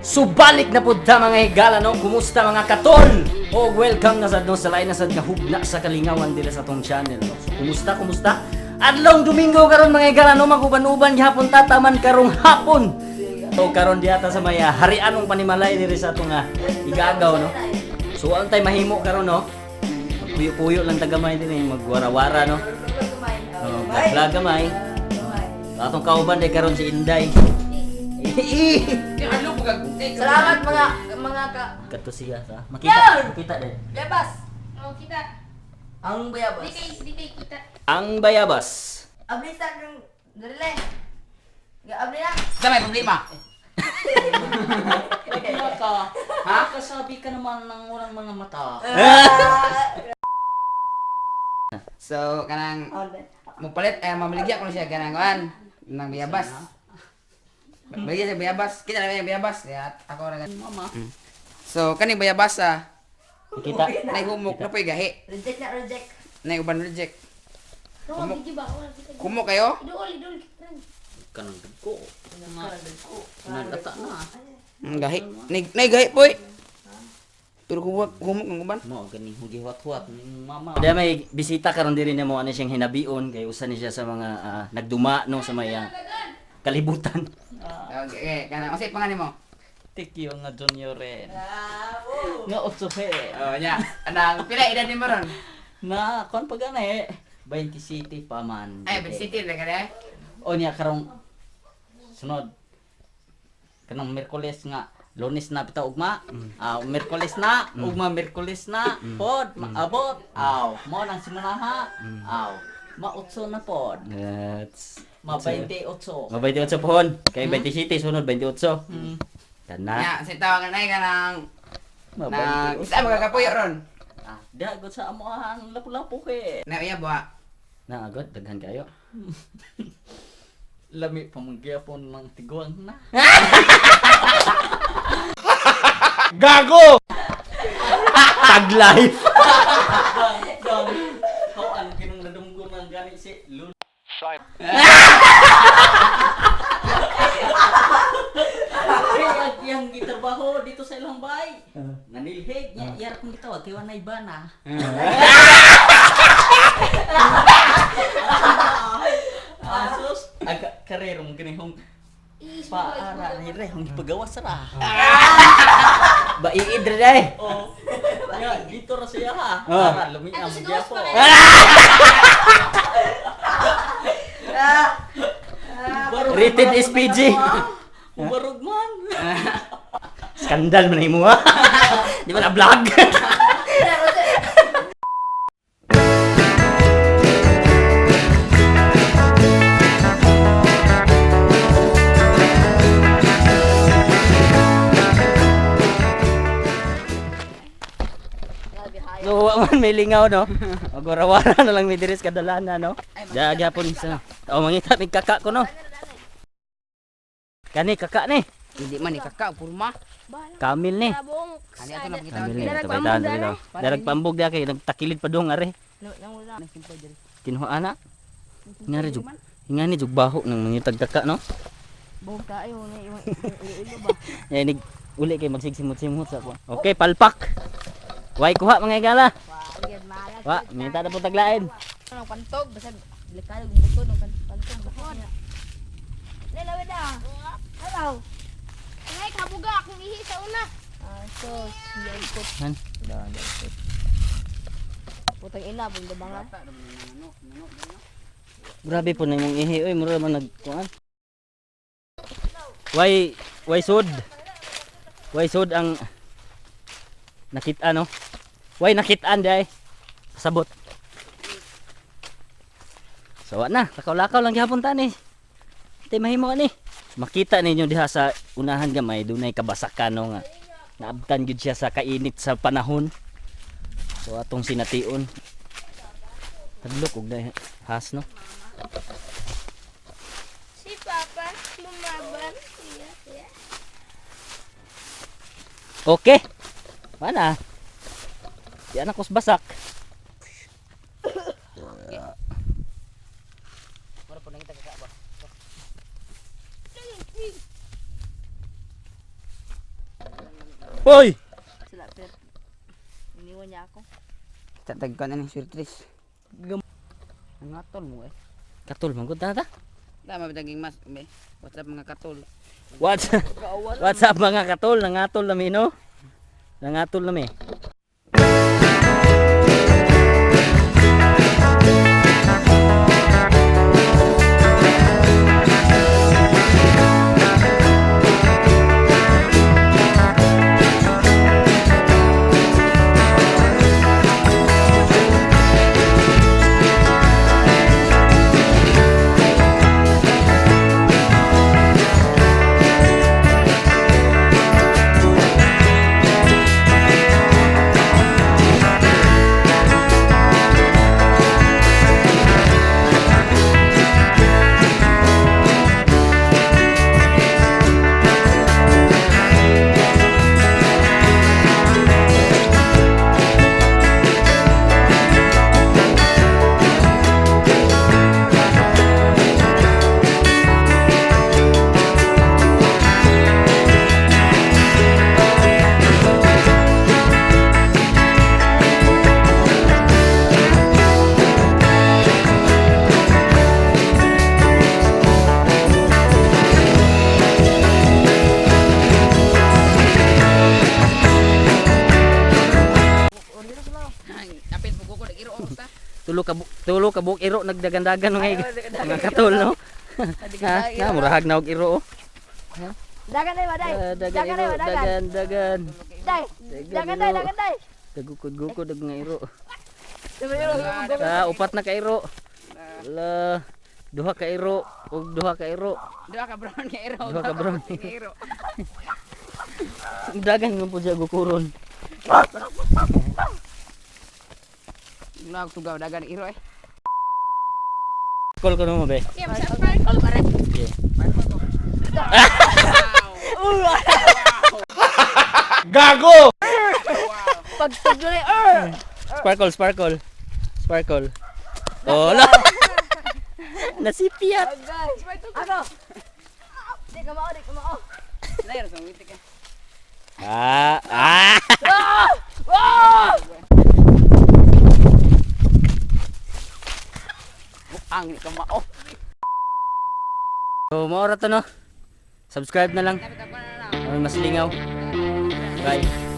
Subalik na pud ta, mga higala, no? Kumusta, mga katol? O welcome na sad, no, sa lain na sad nga hugna sa kalingawan dira sa atong channel, no? So kumusta, kumusta? Adlong Domingo karon, mga higala, no, maguban-uban gihapon tataman karong hapon. So karon diata sa may harianong panimalay diri sa atong igagaw, no. So antay mahimo karon, no. Puyo-puyo lang tagamay dinhi, magwara-wara, no. Oh, vlog gamay. Atong kauban day karon si Inday. Salamat mga ka Kato siya sa. Makita, makita din. Bayabas. Oh, kita. Ang bayabas. Di kay kita. Ang bayabas. Abli sa kang darile. Ga abli na. Sa may problema. Ka. Ha? Kasabi ka naman ng walang mga mata. So kanang mupalit eh mamaligya ko na siya kanang kuan nang bayabas. Baligya siya bayabas. Kita na yung bayabas. Kaya ako na Mama. So kani bayabas ah. Makita. Nay humok na po'y gahi. Reject na reject. Nay uban reject. No, video ba? Wala kita. Kumo kayo? Idol, idol. Kanang ko. Nagata na. Ang gahi. Nay gahi po'y. Pero humok humok ang uban. Mo ganing hugiwat-huwat ning mama. Kaya may bisita karon diri nimo, ano siyang hinabion kay usa ni siya sa mga nagduma, no, sa may kalibutan. Okay, kanang unsay pangalan nimo? Tikyo nga junior ren. Nga otso he. Oh, nya. Anang pila edad nimo ron? Na kon pa gani. 20 City pa man. Ay, Ben City na ka O niya karong sunod. Kanang Miyerkules nga Lunes na bitaw ugma. Aw, Miyerkules na, ugma Miyerkules na. Pod, maabot. Aw, mo nang simanaha. Aw, mautso na pod. That's Ma 28. Ma 28 pohon. Kay 20 City sunod 28. Kana. Nya, unsay tawag na kanang Ma na 28. isa magkakapuyo ron. Ah, dagot sa amo ang lapu-lapu kay. Na iya buha. Na agad daghan kayo. Lami pa man gyapon ng tiguang na. Gago. Tag life. Dong. How ang kinong nadunggo man gani si Lul. Kaya ang iyang gitrabaho dito sa ilang bahay. Nanilhig niya, iyar kong gitawag kay wanay bana. Asos, aga karero mo gani hong paara ni re hong gipagawas ra. Ba iid ra day. Oh. Nga dito ra siya ha. Ah. Para lumi Ato ang si gyapon. Ghost pa Rated SPG. Ubarog man. Skandal man imo ha. Di ba na vlog? So, wa man may lingaw, no? Magwarawara na lang may diri sa kadalana, no? Diya gyapon sa. Oh, mangita mig kaka ko, no? Kani kaka ni. Hindi man ni kaka purma. Kamil ni. Sabong. Ani ato na kita. Kamil ni. Darag Tabay pambog daan dara. dito. Darag pambog diya kay nagtakilid pa dong are. Kinuha ana. Ngari jug. Ingani jug baho nang mangitag kaka, no? Buhok tayo ni yung ilo ba. Yan nig uli kay magsigsimot-simot sa po. Okay, palpak. Way kuha, mga igala. Wa, minta na po taglain. Ang pantog basag delikado gumuto ng pantog baka niya. Lalawa na. Hello. Ngay kabuga akong ihi sa una. Ah, so yaikot. Han. Putang ina bunda mga. Grabe po na imong ihi oy, mura man nagkuan. Way way sud. Way sud ang nakita, no. Way nakitaan day. Pasabot. So wa na, lakaw-lakaw lang gihapon ta ni. Tay mahimo ani. Makita ninyo diha sa unahan gamay dunay kabasakan, no, nga. Naabtan gyud siya sa kainit sa panahon. So atong sination. Tadlok og day has, no. Si Papa lumaban. Iya, iya. Okay. Mana? Di anak kus basak. Mura po nangita kaka ba. Hoy! Sila pero iniwan niya ako. Tatag ko na ni Sir Tris. Ang atol mo eh. Katol man gud na ta. Tama ba daging mas be? What's up mga katol? What's up mga katol? Nangatol na mi no? Nangatol na mi. Apil po ko nagiro ta. Tulo ka buok iro nagdagandagan mga mga katol no. Ha, na murahag na og iro oh. Dagan day, baday. Ah, dagan Dagan day, iro, dagan. dagan dagan. Day. Dagan day, iro. dagan day. Kagukod-gukod og nga iro. Ah, upat na ka iro. La, duha ka iro ug duha ka iro. Duha ka brown nga iro. Duha ka brown. Nga iro. Dagan nga po siya gukuron. Nag tugaw dagan iro eh. Call ko mo be. Siya, sparkle pa rin. Okay. Pagtuglo ni Sparkle, sparkle. Sparkle. Oh, la. Nasipiyat. Ako. Di ka mao, di ka mao. Lair sa witi ka. Ah, ah. Ang ka mao. So, maora to no. Subscribe na lang. Ay, mas lingaw. Bye.